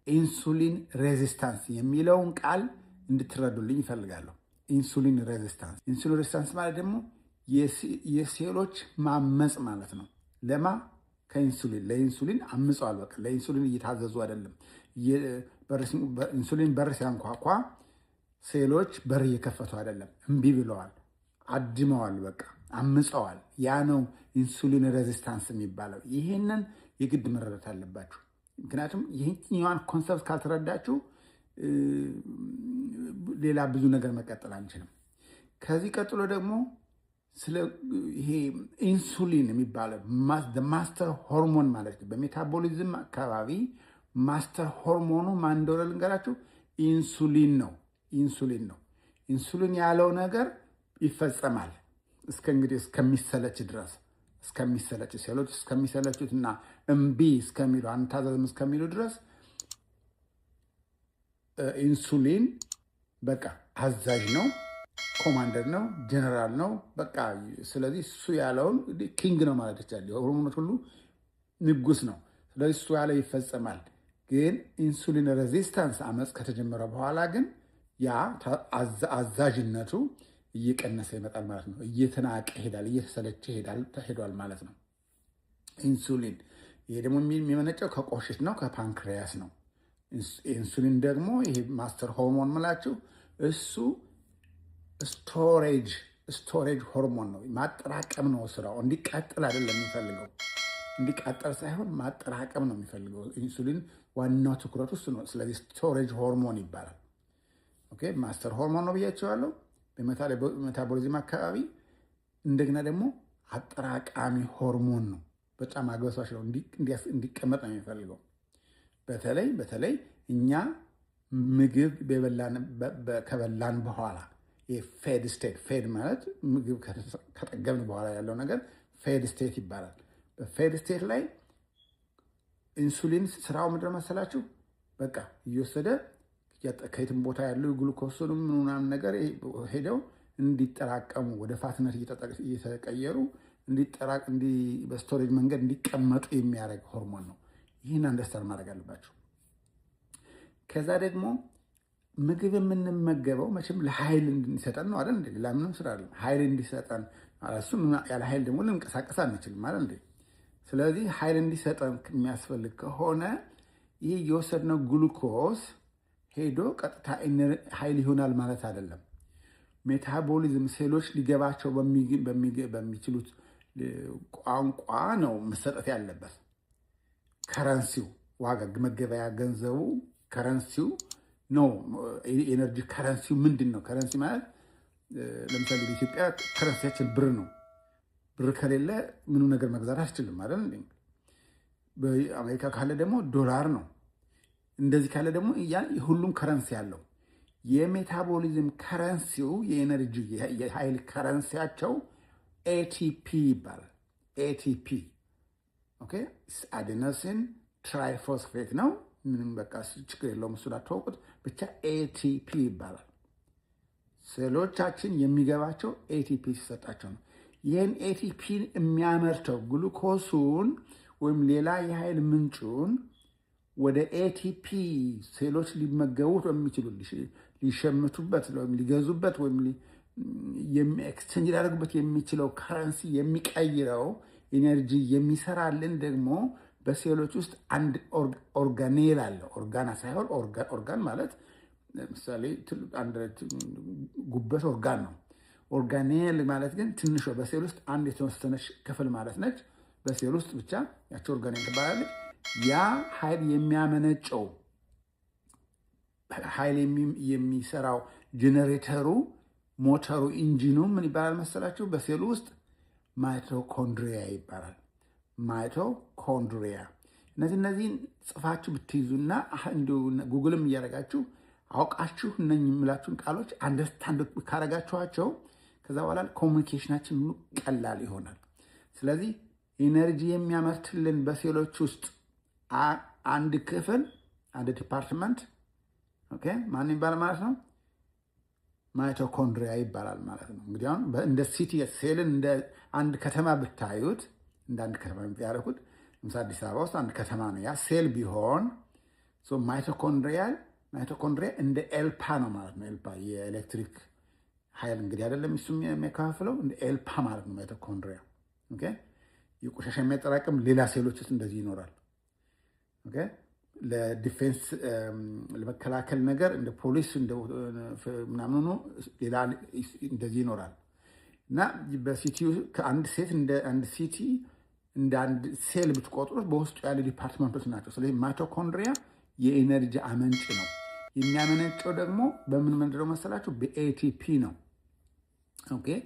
Insulin resistance የሚለውን ቃል እንድትረዱልኝ እፈልጋለሁ። Insulin resistance። Insulin resistance ማለት ደግሞ የሴሎች ማመፅ ማለት ነው። ለማ ከኢንሱሊን ለኢንሱሊን አምፀዋል። በቃ ለኢንሱሊን እየታዘዙ አይደለም። ኢንሱሊን በር ሲያንኳኳ ሴሎች በር እየከፈቱ አይደለም። እምቢ ብለዋል፣ አድመዋል፣ በቃ አምፀዋል። ያ ነው insulin resistance የሚባለው። ይህንን የግድ መረዳት አለባችሁ። ምክንያቱም ይህኛዋን concept ካልተረዳችሁ ሌላ ብዙ ነገር መቀጠል አንችልም። ከዚህ ቀጥሎ ደግሞ ስለ ይሄ ኢንሱሊን የሚባለው master hormone ማለት ነው። በ metabolism አካባቢ master ሆርሞኑ ማን እንደሆነ ልንገራችሁ፣ ኢንሱሊን ነው። ኢንሱሊን ነው። ኢንሱሊን ያለው ነገር ይፈጸማል እስከ እንግዲህ እስከሚሰለች ድረስ፣ እስከሚሰለች፣ ሴሎች እስከሚሰለቹት እና እምቢ እስከሚሉ፣ አንታዘዝም እስከሚሉ ድረስ ኢንሱሊን በቃ አዛዥ ነው፣ commander ነው፣ ጀነራል ነው። በቃ ስለዚህ እሱ ያለውን king ነው ማለት ይቻላል። የሆርሞኖች ሁሉ ንጉስ ነው። ስለዚህ እሱ ያለው ይፈጸማል። ግን insulin resistance አመፅ ከተጀመረ በኋላ ግን ያ አዛዥነቱ እየቀነሰ ይመጣል ማለት ነው። እየተናቀ ይሄዳል፣ እየተሰለቸ ሄዷል ማለት ነው። ኢንሱሊን ይሄ ደግሞ የሚመነጨው ከቆሽት ነው፣ ከ pancreas ነው። ኢንሱሊን ደግሞ ይሄ master hormone ምላችሁ እሱ storage hormone ነው። ማጠራቀም ነው ስራው። እንዲቃጠል አይደለም የሚፈልገው፣ እንዲቃጠል ሳይሆን ማጠራቀም ነው የሚፈልገው። ኢንሱሊን ዋናው ትኩረቱ እሱ ነው። ስለዚህ storage hormone ይባላል። Okay፣ master hormone ነው ብያችኋለሁ። በ metabolism አካባቢ እንደገና ደግሞ አጠራቃሚ ሆርሞን ነው። በጣም አግበስባሽ ነው፣ እንዲቀመጥ ነው የሚፈልገው። በተለይ በተለይ እኛ ምግብ ከበላን በኋላ የ fed state፣ fed ማለት ምግብ ከጠገብን በኋላ ያለው ነገር fed state ይባላል። በ fed state ላይ ኢንሱሊን ስራው ምንድን ነው መሰላችሁ? በቃ እየወሰደ ከየትም ቦታ ያሉ ግሉኮሱንም ምናምን ነገር ሄደው እንዲጠራቀሙ፣ ወደ fat ነት እየተቀየሩ በ storage መንገድ እንዲቀመጡ የሚያደርግ ሆርሞን ነው። ይህን understand ማድረግ አለባችሁ። ከዛ ደግሞ ምግብ የምንመገበው መቼም ለኃይል እንዲሰጠን ነው አይደል እንዴ? ሌላ ምንም ስራ አይደለም። ኃይል እንዲሰጠን፣ እሱም ያለ ኃይል ደግሞ ልንቀሳቀስ አንችልም አይደል እንዴ? ስለዚህ ኃይል እንዲሰጠን የሚያስፈልግ ከሆነ ይህ የወሰድነው ግሉኮስ ሄዶ ቀጥታ ኃይል ይሆናል ማለት አይደለም። Metabolism ሴሎች ሊገባቸው በሚችሉት ቋንቋ ነው መሰጠት ያለበት። Currency ው፣ ዋጋ መገበያ ገንዘቡ currency ው ነው። Energy currency ው ምንድን ነው? Currency ማለት ለምሳሌ በኢትዮጵያ currency ያችን ብር ነው። ብር ከሌለ ምንም ነገር መግዛት አትችልም አይደል? በአሜሪካ ካለ ደግሞ ዶላር ነው። እንደዚህ ካለ ደግሞ ሁሉም currency አለው። የ metabolism currency ው፣ የ energy የኃይል currency ያቸው ATP ይባላል። ATP፣ okay፣ adenosine triphosphate ነው። ምንም በቃ ችግር የለውም። እሱን አታውቁት ብቻ ATP ይባላል። ሴሎቻችን የሚገባቸው ATP ሲሰጣቸው ነው። ይህን ATP የሚያመርተው ግሉኮሱን ወይም ሌላ የኃይል ምንጩን ወደ ATP ሴሎች ሊመገቡት በሚችሉ፣ ሊሸምቱበት ወይም ሊገዙበት ወይም exchange ሊያደርጉበት የሚችለው currency የሚቀይረው፣ energy የሚሰራልን ደግሞ በሴሎች ውስጥ አንድ organelle አለ። ኦርጋና ሳይሆን፣ ኦርጋን ማለት ለምሳሌ አንድ ጉበት ኦርጋን ነው። Organelle ማለት ግን ትንሿ በሴል ውስጥ አንድ የተወሰነች ክፍል ማለት ነች። በሴል ውስጥ ብቻ ያቸው organelle ትባላለች። ያ ኃይል የሚያመነጨው፣ ኃይል የሚሰራው ጄኔሬተሩ፣ ሞተሩ፣ engine ኑ ምን ይባላል መሰላችሁ? በሴሉ ውስጥ mitochondria ይባላል። Mitochondria። እነዚህን ጽፋችሁ ብትይዙና እንዲሁ ጉግልም እያደረጋችሁ አውቃችሁ እነኝህ የምላችሁን ቃሎች understand ካረጋችኋቸው ከዛ በኋላ communication ኣችን ሁሉ ቀላል ይሆናል። ስለዚህ energy የሚያመርትልን በሴሎች ውስጥ አንድ ክፍል፣ አንድ department፣ okay፣ ማን ይባላል ማለት ነው? Mitochondria ይባላል ማለት ነው። እንግዲህ አሁን እንደ city ሴልን እንደ አንድ ከተማ ብታዩት፣ እንደ አንድ ከተማ ያደረኩት ለምሳሌ አዲስ አበባ ውስጥ አንድ ከተማ ነው። ያ ሴል ቢሆን Mitochondrial mitochondria እንደ ኤልፓ ነው ማለት ነው። ኤልፓ የኤሌክትሪክ ኃይል እንግዲህ አይደለም እሱ የሚያከፋፍለው፣ እንደ ኤልፓ ማለት ነው mitochondria። Okay፣ የቆሻሻ የሚያጠራቅም ሌላ ሴሎች ውስጥ እንደዚህ ይኖራል። Okay፣ ለ defense ለመከላከል ነገር እንደ ፖሊስ ምናምኑ ሌላ እንደዚህ ይኖራል። እና በ city ከአንድ ሴት እንደ አንድ city እንደ አንድ ሴል ብትቆጥሩት በውስጡ ያሉ department ኦች ናቸው። ስለዚህ mitochondria የ energy አመንጭ ነው። የሚያመነጨው ደግሞ በምን ምንድነው መሰላችሁ? በ ATP ነው። Okay።